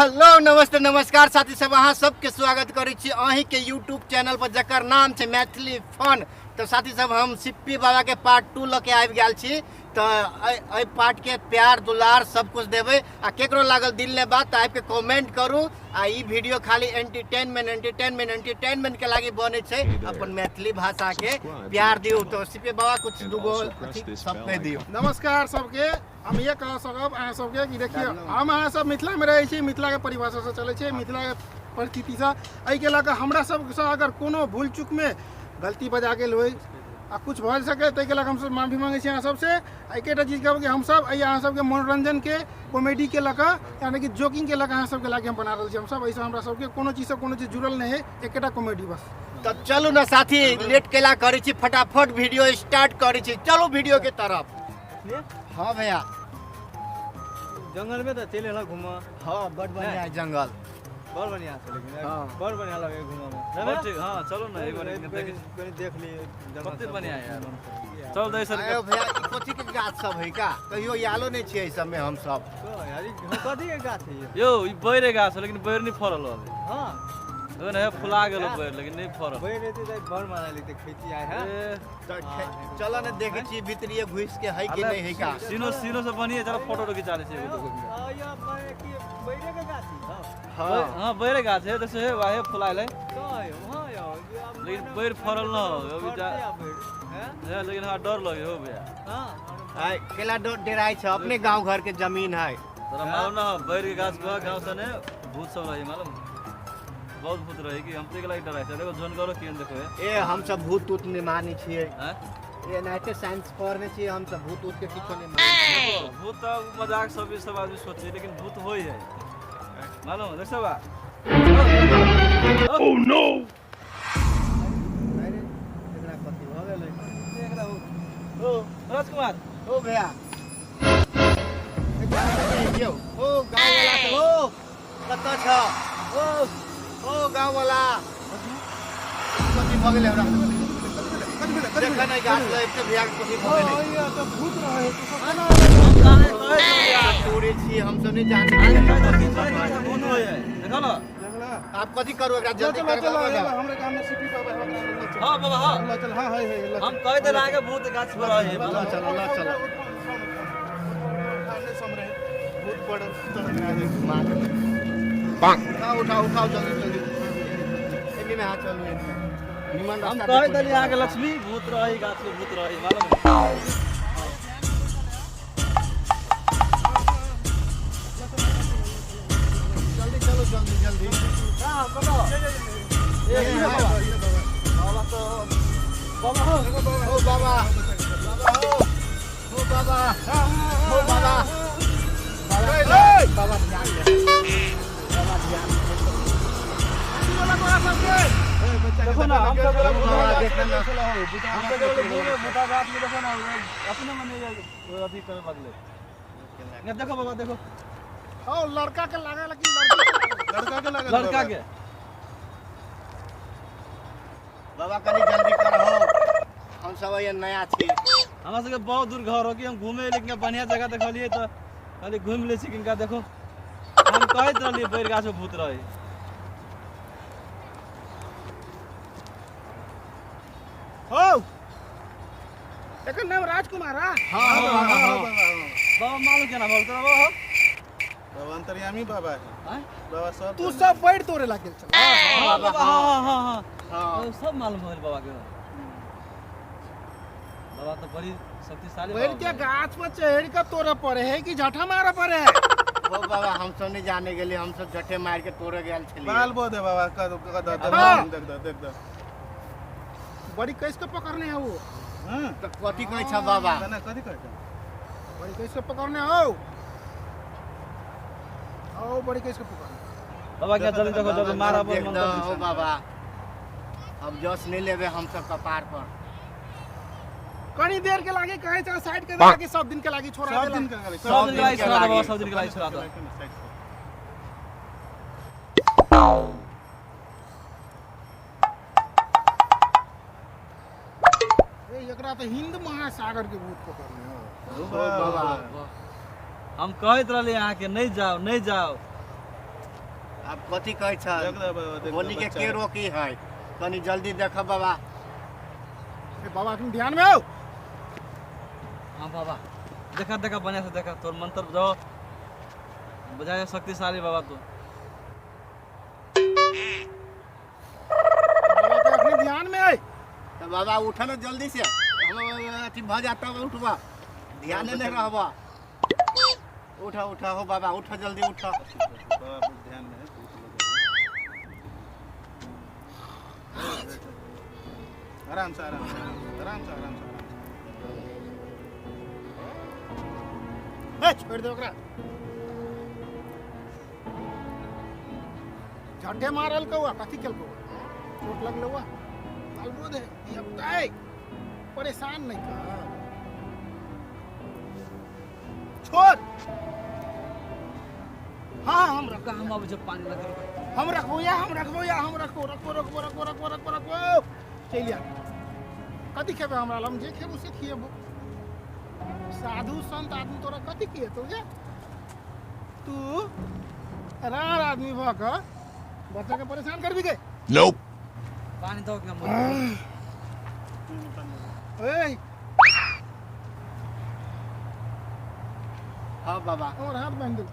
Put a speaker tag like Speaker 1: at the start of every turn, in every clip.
Speaker 1: Hello नमस्ते नमस्कार साथी सब, अहाँ सबके स्वागत करै छी अहीँके यूट्यूब चैनल पर जकर नाम छै मैथिली फन। तऽ साथी सब, हम सिप्पी बाबा के पार्ट 2 लऽ के आबि गेल छी। तऽ एहि पार्ट के प्यार दुलार सब कुछ देबै आ केकरो लागल दिल ने बात तऽ आबिके कमेंट करू। आ ई वीडियो खाली एंटरटेनमेंट एंटरटेनमेंट एंटरटेनमेंट के लागी बनै छै, अपन मैथिली भाषा के प्यार दियौ। तऽ सिप्पी बाबा कुछ दूगो अथी सब कहि दियौ।
Speaker 2: नमस्कार सबके, हम ये कह सकब अहाँ सबके कि देखियौ हम अहाँ सब मिथिलामे रहै छी, मिथिलाके परिभाषासँ चलै छै, मिथिलाके परिस्थितिसँ। एहिके लऽ कऽ हमरा सबसँ अगर कोनो भूल चूकमे गलती बजा गेल होइ आ कुछ भऽ सकै ताहिके लऽ कऽ हमसब माफी मांगै छी अहाँ सबसँ। एकेटा चीज कहब कि हमसब एहि अहाँ सबके मनोरञ्जनके कॉमेडीके लऽ कऽ यानी कि जोकिंगके लऽ कऽ अहाँ सबके लागे हम बना रहल छी। हमसब एहिसँ हमरा सबके कोनो चीजसँ कोनो चीज जुड़ल नहि है, एकेटा कॉमेडी बस।
Speaker 1: तऽ चलू ने साथी, लेट केला करै छी, फटाफट वीडियो स्टार्ट करै छी, चलू वीडियो के तरफ। हाँ भैया,
Speaker 3: जंगल में तो चलि एलहुँ घूमऽ।
Speaker 1: हाँ, बड़ बढ़िया है जंगल,
Speaker 3: बड़ बढ़िया छै लेकिन।
Speaker 1: हाँ।
Speaker 3: बड़ बढ़िया लगे घूमऽ में।
Speaker 4: बड़ ठीक, हाँ चलो ना एक बार एक देख
Speaker 3: कनि देख लिए जंगल
Speaker 4: कते
Speaker 3: सब।
Speaker 4: बढ़िया यार। चल दे सर।
Speaker 1: आयो भैया, ई कथी के गाछ सब है का? कहियो आलो नहीं छियै एहि सब में हम सब।
Speaker 3: तो यार, ई कथी के गाछ है ये?
Speaker 4: यो ई बैरे गाछ है, लेकिन बैर नहीं फड़ल है।
Speaker 3: हाँ
Speaker 4: देखो ना, फुला गेलो बैर लेकिन नहीं फड़ल।
Speaker 3: बैर रहते तऽ बड़ मजा लेते खेती आए है।
Speaker 4: ए,
Speaker 1: तऽ चलो ने देखे छी भीतरिये घुस के है कि नहीं है का।
Speaker 4: सीनो सीनो से बनिए चलो फोटो खिंचा ले छी एगो दूगो।
Speaker 3: या मैं की बैरे के गाछ है?
Speaker 1: हाँ
Speaker 4: हाँ बैरे गाछ है, देखो हे वाहे फुलायल है।
Speaker 3: तो हाँ यो
Speaker 4: लेकिन बैर फड़ल न हो अभी जा
Speaker 3: हैं?
Speaker 4: है, लेकिन हाँ डर लगे हो भैया।
Speaker 3: हाँ
Speaker 1: आय केला डराइ छै, अपने गांव घर के जमीन है।
Speaker 4: तोरा मालूम ना हो बैर के गाछ पर गांव से ने भूत सब रही, मालूम बहुत भूत रही कि हम तो लाइक डराइ छै। देखो जोन करो केहन देखो हे।
Speaker 1: ए हम सब भूत तूत नहीं मानै छियै।
Speaker 4: हैं?
Speaker 1: ए एनाहिते साइंस पढ़ने छियै, हम सब भूत ऊत के किछो नहीं मानै छियै।
Speaker 4: देखो, भूत तो मजाक सब सब आदमी सोचे लेकिन भूत होई है, मालूम है? देख सब बा।
Speaker 1: अरे, एकरा कथी भऽ गेलै?
Speaker 4: ओ राजकुमार।
Speaker 1: ओ भैया, यौ ओ गाँव वाला सब, ओ कतऽ छ? ओ ओ गाँव वाला, कथी भऽ गेलै हमरा? देखऽ ने गाछ लग के भैया के कथी भऽ गेलै?
Speaker 2: तऽ भूत रहै तो सब केना?
Speaker 1: तोड़े छियै हम सब, नहीं जानै।
Speaker 4: भूत होई है, देखो ना।
Speaker 2: देखला।
Speaker 1: आप कथी करू एकरा?
Speaker 2: चल
Speaker 1: जल्दी
Speaker 2: चल चल
Speaker 1: करबाबो ना।
Speaker 2: हमरा गाम में सिटी बाबा है।
Speaker 4: हाँ बाबा हाँ,
Speaker 2: चल चल, हाँ है है।
Speaker 4: हम कह दे रहा है भूत गाछ पर रही है।
Speaker 1: चलो चलो ल चलो।
Speaker 2: बहुत बड़ा है।
Speaker 1: उठाओ उठाओ उठाओ जल्दी जल्दी, एनी में। हाँ चलू एनी में, निमन
Speaker 4: हम
Speaker 1: रास्ता
Speaker 4: कह
Speaker 1: देखू।
Speaker 4: देली अहाँके लक्ष्मी भूत रही गाछ में, भूत रही, मालूम है?
Speaker 1: जल्दी चलो जल्दी जल्दी।
Speaker 4: हाँ बाबा, ए बाबा तो बाबा हो।
Speaker 1: ओ बाबा बाबा हो, ओ बाबा हो, बाबा बाबा बाबा ध्यान दे, बाबा ध्यान दे।
Speaker 4: देखो ना, हम सब बोला भूत
Speaker 1: बाबा
Speaker 4: रही।
Speaker 1: देखना ना।
Speaker 4: हम सब बोले भूत भूता गाछ में, देखो ना अपने मने अथी करे लगले। ने देखो बाबा देखो।
Speaker 2: हाँ, लड़का के लगा लेकिन लड़की
Speaker 3: लड़का के लागल।
Speaker 4: लड़का के।
Speaker 1: बाबा कनी जल्दी करहो, हम सब ये नया छी।
Speaker 4: हमरा सबके बहुत दूर घर हो कि हम घूमे, लेकिन बढ़िया जगह देखलिए तऽ खाली घूमि लै छी। किनका देखो, हम कहैत रहलिए बैर गाछ में भूत रही।
Speaker 2: हो, एकर नाम राजकुमार। हाँ
Speaker 1: हाँ हाँ हाँ हाँ।
Speaker 4: बाबा मालूम केना भऽ तोरा बाबा हो?
Speaker 3: बाबा अंतर्यामी बाबा है।
Speaker 4: आँय?
Speaker 3: बाबा सब
Speaker 2: तू सब बैठ तोड़े लागे चल।
Speaker 4: हाँ बाबा हाँ हाँ हाँ हाँ।
Speaker 1: हाँ।
Speaker 4: तो सब मालूम हो गेल बाबा के। बाबा तो बड़ी शक्तिशाली
Speaker 2: बैठ
Speaker 4: बाबा
Speaker 2: के
Speaker 4: बा।
Speaker 2: गाछ पर चढ़ के तोड़े पड़े है कि झटा मारे पड़े है?
Speaker 1: ओ बाबा, हम सब नहीं जाने गेलिए, हम सब झटे मार के तोड़े गेल छलिए।
Speaker 3: बाल बोध है बाबा, कद कद।
Speaker 2: हाँ।
Speaker 3: देख दे देख दे।
Speaker 2: बड़ी कैस के पकड़ने है वो।
Speaker 3: हां
Speaker 1: तऽ कथी कहै छ बाबा?
Speaker 3: ना कथी कहै छै?
Speaker 2: बड़ी कैस के पकड़ने हो, आओ बड़ी कैस के पकड़ने।
Speaker 4: बाबा क्या जल्दी देखो, जल्दी मारा
Speaker 1: देख
Speaker 4: मन
Speaker 1: दो
Speaker 4: कर।
Speaker 1: ओ बाबा, अब जस नहीं लेबे हम सब कपार पर।
Speaker 2: कनी देर के लागे कहे चाहे साइड के लागे, सब दिन के लागे छोड़ा
Speaker 3: सब
Speaker 2: देला।
Speaker 3: दिन के लागे।
Speaker 4: सब दिन के लागे
Speaker 1: के
Speaker 4: छोड़ा दो बाबा,
Speaker 1: लागे।
Speaker 4: सब दिन के लागे छोड़ा दो।
Speaker 2: ए, एकरा तो हिंद महासागर के भूत पकड़ने हो।
Speaker 1: ओ बाबा।
Speaker 4: हम कहैत रहली अहाँके नहीं जाओ नहीं जाओ।
Speaker 1: आब कथी कहै छ?
Speaker 3: देख ले बाबा, देख ले
Speaker 1: होली के
Speaker 3: बच्चा
Speaker 1: के
Speaker 3: है।
Speaker 1: रोकी है? कनी जल्दी देख बाबा।
Speaker 2: ए बाबा, तुम ध्यान में आओ।
Speaker 4: हाँ बाबा, देखा देखा, बढ़िया से देखा। तोर मंत्र बुझाओ, बुझाए शक्तिशाली बाबा तू।
Speaker 2: बाबा के अपने ध्यान में आए।
Speaker 1: तो बाबा उठ न जल्दी से, हम अथी भ जाता, उठबा ध्यान नहीं रहबा। उठा उठा हो बाबा, उठ जल्दी उठ।
Speaker 3: बाबा ध्यान में है, भूत लगे। आराम से, आराम से, आराम से, आराम से, आराम से।
Speaker 2: ए छोड़ दे ओकरा। झड्डे मारल कौआ कथी केलकौ? चोट लगल हुआ अलबोध है। ई अब तय परेशान नहीं कर, छोड़। हाँ हम रख,
Speaker 4: हम अब जब पानी लग
Speaker 2: हम रखबो या हम रखबो या हम रखबो, रखबो रखबो रखबो रखबो रखबो रखबो। चल आ, कथी खेबे? हमरा लग जे खेबो से खिएबो। साधु संत आदमी तोरा कथी खिएतौ? जे तू रार आदमी भऽ कऽ बच्चा के परेशान करबी गे?
Speaker 4: पानी दो क्या?
Speaker 2: ए
Speaker 1: हाँ बाबा,
Speaker 2: हमर हाथ बान्हि देल।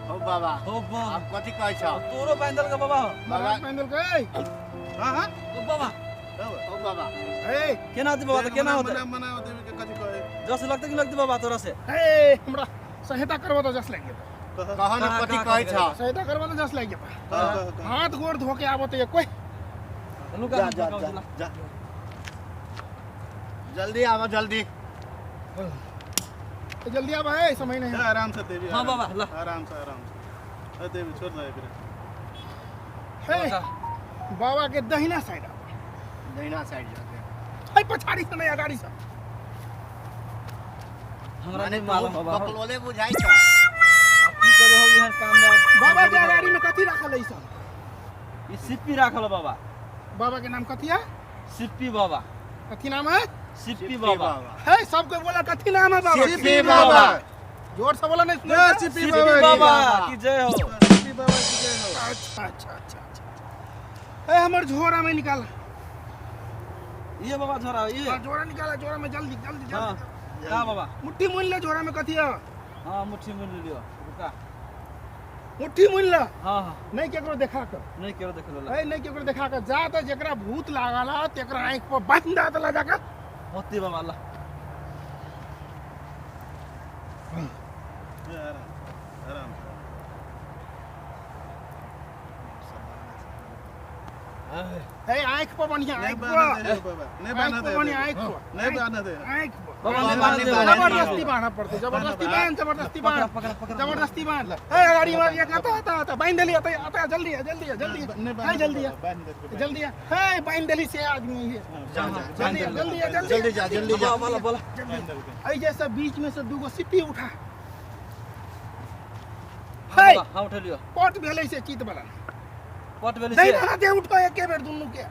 Speaker 1: हो बाबा।
Speaker 4: हो बा।
Speaker 1: आब कथी कहै छ?
Speaker 4: तोरो बांधल के बाबा।
Speaker 2: हमर हाथ बान्हि देलकै।
Speaker 3: हाँ हाँ।
Speaker 4: ओ बाबा।
Speaker 1: हो बाबा।
Speaker 2: ए
Speaker 4: केना होते बाबा? त केना होते?
Speaker 3: मना मना देवी के कथी कहे?
Speaker 4: जस लगते कि लगते बाबा तोरा से?
Speaker 2: ए हमरा सहायता करबो तऽ जस लागि जेतौ।
Speaker 1: कह न
Speaker 4: कहाँ-
Speaker 1: कथी
Speaker 4: कहाँ
Speaker 1: कहै
Speaker 4: कथी
Speaker 1: छ?
Speaker 2: सहायता करबो तऽ जस लागि जेतौ।
Speaker 3: कह, कह।
Speaker 2: हाथ गोड़ धो के आबो तऽ कोई
Speaker 4: लुका।
Speaker 1: जा जा जा जा, जल्दी आवा जल्दी।
Speaker 2: जल्दी आब है, समय नहीं
Speaker 3: ए,
Speaker 2: है।
Speaker 3: आराम से देवी।
Speaker 4: हाँ
Speaker 3: आराम
Speaker 4: बाबा,
Speaker 3: से,
Speaker 4: ला।
Speaker 3: आराम से, आराम से। अरे देवी, छोड़ दे एकरे।
Speaker 2: हे बाबा के दहिना साइड आब।
Speaker 1: दहिना साइड जाके
Speaker 2: है पछाड़ी से नहीं, अगाड़ी से।
Speaker 4: हमरा
Speaker 1: माने
Speaker 4: नहीं मालूम बाबा।
Speaker 1: बकलोले बुझाइ छ।
Speaker 4: अब की करे हो यहाँ काम में अब?
Speaker 2: बाबा के अगाड़ी में कथी राखल है ई सब?
Speaker 4: ई सिप्पी राखल बाबा।
Speaker 2: बाबा के नाम कथी है?
Speaker 4: सिप्पी बाबा।
Speaker 2: कथी नाम है?
Speaker 4: सिप्पी बाबा।
Speaker 2: है सबके बोला, कथी नाम है बाबा?
Speaker 1: सिप्पी बाबा।
Speaker 2: जोर से बोला, नहीं सुना।
Speaker 3: जय सिप्पी
Speaker 4: सिप्पी
Speaker 3: बाबा की।
Speaker 4: बाबा की जय हो।
Speaker 3: सिप्पी बाबा की जय हो।
Speaker 2: अच्छा अच्छा अच्छा अच्छा। ए हमर झोरा में निकाल।
Speaker 4: ये बाबा झोरा ये।
Speaker 2: हाँ, झोरा निकाला, झोरा में, जल्दी जल्दी
Speaker 4: हाँ
Speaker 2: जल्दी।
Speaker 4: का बाबा?
Speaker 2: मुट्ठी मुन ले, झोरा में कथी है?
Speaker 4: हाँ, मुट्ठी में ले लियो, रुका।
Speaker 2: मुट्ठी मुन ले।
Speaker 4: हाँ हाँ।
Speaker 2: नहीं केकरो देखा कर।
Speaker 4: नहीं केरो देख लो।
Speaker 2: ए नहीं केकरो देखा कर। जा त जेकरा भूत लागल है तेकरा आँख पर बांध दा ला जाकर।
Speaker 4: होती बाबा ला।
Speaker 3: ए, आराम से, आराम से।
Speaker 2: ए आँख पर बढ़िया,
Speaker 3: नहीं
Speaker 2: आँख
Speaker 3: बांधा
Speaker 2: पर
Speaker 3: दे बाबा, नहीं
Speaker 2: आँख
Speaker 3: बांधा
Speaker 2: पर
Speaker 3: दे।
Speaker 2: बढ़िया, आँख पर।
Speaker 3: नहीं बांधा दे।
Speaker 2: आँख पर।
Speaker 4: बाबा
Speaker 1: बाबा,
Speaker 4: नहीं बांध
Speaker 1: नहीं
Speaker 4: दे।
Speaker 1: बांध।
Speaker 2: जबरदस्ती बांधना पड़ते, जबरदस्ती बांध, जबरदस्ती बांध,
Speaker 4: पकड़ा पकड़ा।
Speaker 2: जबरदस्ती बांध। ए गाड़ी मार ये आता आता आता, बांध देली, आता आता, जल्दी आ, जल्दी आ, जल्दी
Speaker 3: नहीं
Speaker 2: आ,
Speaker 3: बांधा
Speaker 2: है जल्दी आ,
Speaker 3: बाबा, बांध दे।
Speaker 2: जल्दी आ। हे बांध देली से आदमी ये।
Speaker 1: जा जा।
Speaker 2: जल्दी आ, जल्दी आ, जल्दी
Speaker 1: जल्दी जा, जल्दी जा।
Speaker 4: बाबा बोला बोला।
Speaker 3: बांध दे।
Speaker 2: ऐ जैसा बीच में से दूगो सिप्पी उठा है।
Speaker 4: बाबा, हाँ उठा लियो।
Speaker 2: पट भेलै से चित वाला।
Speaker 4: पट भेलै
Speaker 2: नहीं
Speaker 4: से।
Speaker 2: हाथे उठो एके बेर दुनू के।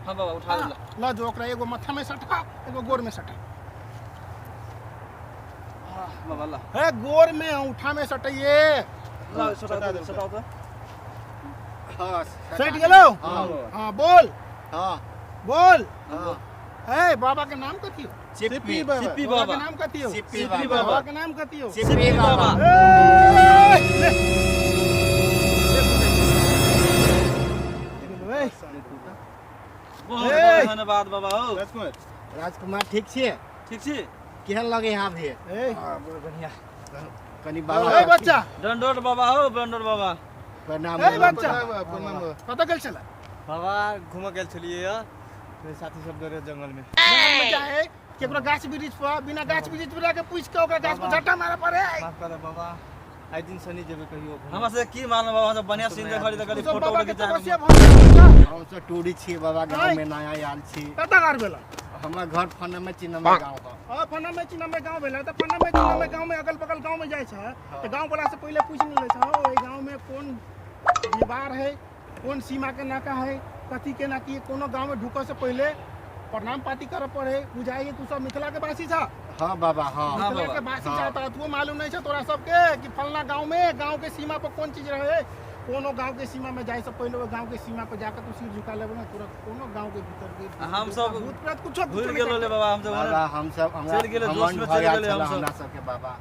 Speaker 4: हाँ बाबा, उठा ले।
Speaker 2: ल जो ओकरा एगो माथा में सटा, एगो गोर में सटा।
Speaker 4: बाबा ला।
Speaker 2: है गोर में औंठा में सटैये।
Speaker 4: ला सटा दे, सटा दे।
Speaker 1: हाँ।
Speaker 2: सट गेलौ?
Speaker 1: हाँ।
Speaker 2: हाँ बोल।
Speaker 1: हाँ।
Speaker 2: बोल।
Speaker 1: हाँ।
Speaker 2: है बाबा के नाम कथी हो?
Speaker 1: सिप्पी।
Speaker 3: सिप्पी बाबा।
Speaker 4: सिप्पी
Speaker 2: बाबा
Speaker 4: बाबा।
Speaker 2: के नाम कथी हो?
Speaker 1: सिप्पी
Speaker 4: सिप्पी
Speaker 1: बाबा।
Speaker 2: बाबा के नाम कथी हो?
Speaker 1: सिप्पी बाबा।
Speaker 2: ए, ले। ए,
Speaker 4: बहुत
Speaker 2: ए!
Speaker 4: बहुत धन्यवाद बाबा हो।
Speaker 3: राजकुमार।
Speaker 1: राजकुमार, ठीक छियै?
Speaker 4: ठीक छी।
Speaker 1: केहन लगे यहाँ भी?
Speaker 2: ए,
Speaker 1: कनी
Speaker 2: ए
Speaker 1: बाबा
Speaker 2: बच्चा।
Speaker 4: डंडोट बाबा हो, डंडोट बाबा।
Speaker 1: प्रणाम।
Speaker 2: ए बच्चा।
Speaker 3: प्रणाम बाबा, प्रणाम बाबा।
Speaker 2: कतऽ गेल छलै?
Speaker 5: बाबा, घूमऽ गेल छलियै मेरे साथी सब जरे जंगल में।
Speaker 2: जंगल में जाए केकरो गाछ वृक्ष पर बिना गाछ वृक्ष पर जाके पूछ के ओकरा गाछ पर झट्टा मारे पड़े।
Speaker 5: माफ कर बाबा, आइ दिन शनि जेबै कहियो घूमऽ।
Speaker 4: हमरा से की मालूम बाबा, सब बढ़िया सीन देखली त
Speaker 2: तू
Speaker 4: कहली
Speaker 2: सब
Speaker 4: फोटो
Speaker 2: बाबा के
Speaker 4: उठे के
Speaker 2: तपस्या
Speaker 4: चाहे।
Speaker 2: भऽ गेल।
Speaker 1: हम सब टूरी छियै बाबा, गाँव में नया आयल छी।
Speaker 2: कतऽ घर भेल?
Speaker 1: हमर घर फनमे चिन्हमे गाँव है।
Speaker 2: हाँ, फनमे चिन्हमे गाँव भेल तऽ फनमे चिन्हमे गाँव में अगल बगल गाँव में जाइ छै तऽ गाँव वाला से पहिले पूछि नहि लै छै, हौ एहि गाँव में कोन दीवार है, कोन सीमा के नाका है, कथी केना की। कोनो गाँव में ढुकऽ से पहिले प्रणाम पाती करऽ पड़े। बुझाइए तू सब मिथिला के वासी छ?
Speaker 1: हाँ बाबा, हाँ।
Speaker 4: हाँ
Speaker 2: मिथिला
Speaker 4: बाबा।
Speaker 2: के वासी
Speaker 1: हाँ।
Speaker 2: छ तऽ अतबो मालूम नहीं छ तोरा सबके कि फलना गाँव में गाँव के सीमा पर कोन चीज रहे? कोनो गांव के सीमा में जाए से पहले वो गांव के सीमा पर जाकर तू सिर झुका लेबे ना, तोरा कोनो गांव के भीतर के
Speaker 4: हम सब
Speaker 2: भूत प्रेत कुछो
Speaker 4: भूल गेलो ले बाबा, हम सब
Speaker 1: बाबा हम सब हमरा
Speaker 4: चलि गेलै, जोश में
Speaker 1: घमंड भऽ
Speaker 4: चलि
Speaker 1: गेल
Speaker 4: गेलै
Speaker 1: छल
Speaker 4: हमसब।
Speaker 1: हमरा सबके बाबा।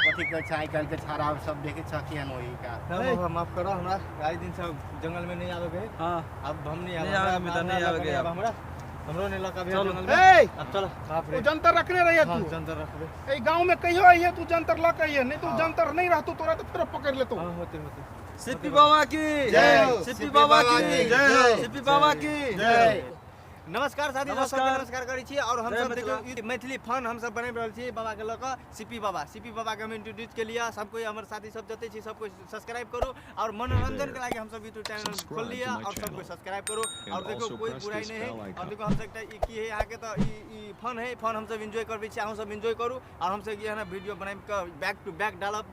Speaker 1: कथी कहै छै आइ काल्हि के छाड़ा सब देखै छ केहन होई का।
Speaker 5: बाबा माफ करो हमरा, आइ दिन से जंगल में नहीं आवे के।
Speaker 4: हां
Speaker 5: अब हम नहीं
Speaker 4: नहीं आवे, मित्र, नहीं आवे के अब।
Speaker 5: हमरा हमरो नहीं लगा
Speaker 4: चलो।
Speaker 5: जंगल में।
Speaker 2: ए
Speaker 5: अब चलो, बाप रे।
Speaker 2: ओ जंतर रखने रहिए
Speaker 5: हां
Speaker 2: तू।
Speaker 5: जंतर रखबे।
Speaker 2: ए गांव में कहियो आइए तू जंतर ल के आइए, नहीं तू जंतर नहीं रहतू तोरा तो फिर पकड़ लेतो।
Speaker 5: हां होते होते।
Speaker 4: सिप्पी बाबा की
Speaker 1: जय।
Speaker 4: सिप्पी बाबा की
Speaker 3: जय।
Speaker 4: सिप्पी बाबा की
Speaker 3: जय।
Speaker 5: नमस्कार साथी सब,
Speaker 4: नमस्कार।
Speaker 5: सबके नमस्कार करै छी। और हम
Speaker 4: जय
Speaker 5: सब
Speaker 4: मिथिला।
Speaker 5: देखियौ ई मैथिली फन हम सब बना रहल छी बाबा के लऽ कऽ, सिप्पी बाबा। सिप्पी बाबा के हम इंट्रोड्यूस के लिए सब कोई हमर साथी सब जते छी सब कोई सब्सक्राइब करू। और मनोरंजन के लागि हम सब यूट्यूब चैनल
Speaker 6: Subscribe
Speaker 5: खोल लिया
Speaker 6: to my
Speaker 5: और सब कोई
Speaker 6: channel.
Speaker 5: Subscribe करू।
Speaker 6: And
Speaker 5: और देखो
Speaker 6: also
Speaker 5: कोई
Speaker 6: press
Speaker 5: बुराई
Speaker 6: this
Speaker 5: नहीं है।
Speaker 6: bell icon.
Speaker 5: और देखो हम सब एकटा ई की है यहाँ के तो ई फन है, फन हम सब एंजॉय करबै छी, अहूँ सब एंजॉय करू। और हम सब एहना वीडियो बनाबि कऽ बैक टू बैक डालब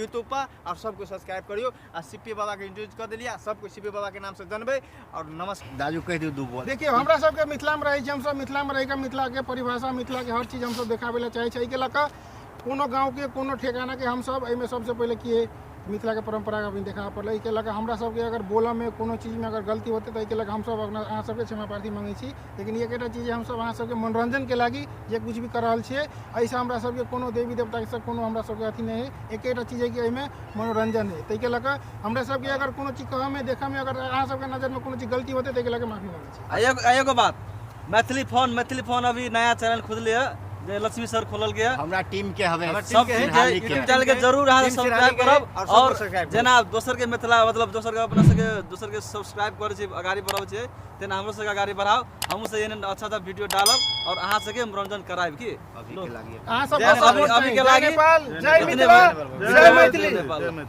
Speaker 5: यूट्यूब पर, और सब कोई सब्सक्राइब करियौ। आ सिप्पी बाबा के इंट्रोड्यूस कऽ देलियै, सब कोई सिप्पी बाबा के नाम से जानबै। और नमस्कार।
Speaker 1: दाजू कहि दियौ दू बोल।
Speaker 2: देखियौ हमरा सबके मिथिला में रहै छी, हमसब मिथिला में रहि कऽ मिथिला के परिभाषा, मिथिला के हर चीज हमसब देखाबै लए चाहै छी। एहिके लऽ कऽ कोनो गाँव के कोनो ठेकाना के हमसब एहिमे सबसे पहिले की है मिथिला के परंपरा के देखाबऽ पड़लै। एहिके लऽ कऽ हमरा सबके अगर बोलऽ में कोनो चीज में अगर गलती होतै तऽ एहिके लऽ कऽ हमसब अपना अहाँ सबके क्षमा प्रार्थी मांगै छी। लेकिन एकेटा चीज हमसब अहाँ सबके मनोरंजन के लागि जे कुछ भी कर रहल छियै, एहिसँ हमरा सबके कोनो देवी देवता के कोनो हमरा सबके अथी नहि है। एकेटा चीज है कि एहिमे मनोरंजन है। ताहिके लऽ कऽ हमरा सबके अगर कोनो चीज कहऽ में देखऽ में अगर अहाँ सबके नजर में कोनो चीज गलती होतै ताहिके लऽ कऽ माफी मांगै छी।
Speaker 4: एगो बात, मैथिली फोन, मैथिली फोन अभी नया चैनल खुजले है जे लक्ष्मी सर खोलल गया।
Speaker 1: हमरा टीम के हवे,
Speaker 5: हमर
Speaker 4: सब
Speaker 5: टीम के है,
Speaker 1: सिरहाली के।
Speaker 4: यूट्यूब चैनल के जरूर अहाँ
Speaker 5: टीम
Speaker 4: सब्सक्राइब
Speaker 5: सिरहाली के
Speaker 4: करब।
Speaker 5: और सबको
Speaker 4: और
Speaker 5: सब्सक्राइब करू।
Speaker 4: जेना दोसर के मिथिला मतलब दोसर के अपना सबके दोसर के सब्सक्राइब करै छी, अगाड़ी बढ़ाबै छै, तेना हमरो सबके अगाड़ी बढ़ाउ। हमहूँ सब एहन अच्छा अच्छा वीडियो डालब और अहाँ सबके मनोरंजन करायब की।
Speaker 1: अभी के लागी
Speaker 2: अहाँ सब
Speaker 5: जय
Speaker 4: अभी के
Speaker 2: जय
Speaker 4: लागी।
Speaker 2: नेपाल, जय
Speaker 4: इतने
Speaker 2: मिथिला,
Speaker 4: बार।
Speaker 2: जय मैथिली।
Speaker 4: नेपाल।
Speaker 3: जय मैथिली।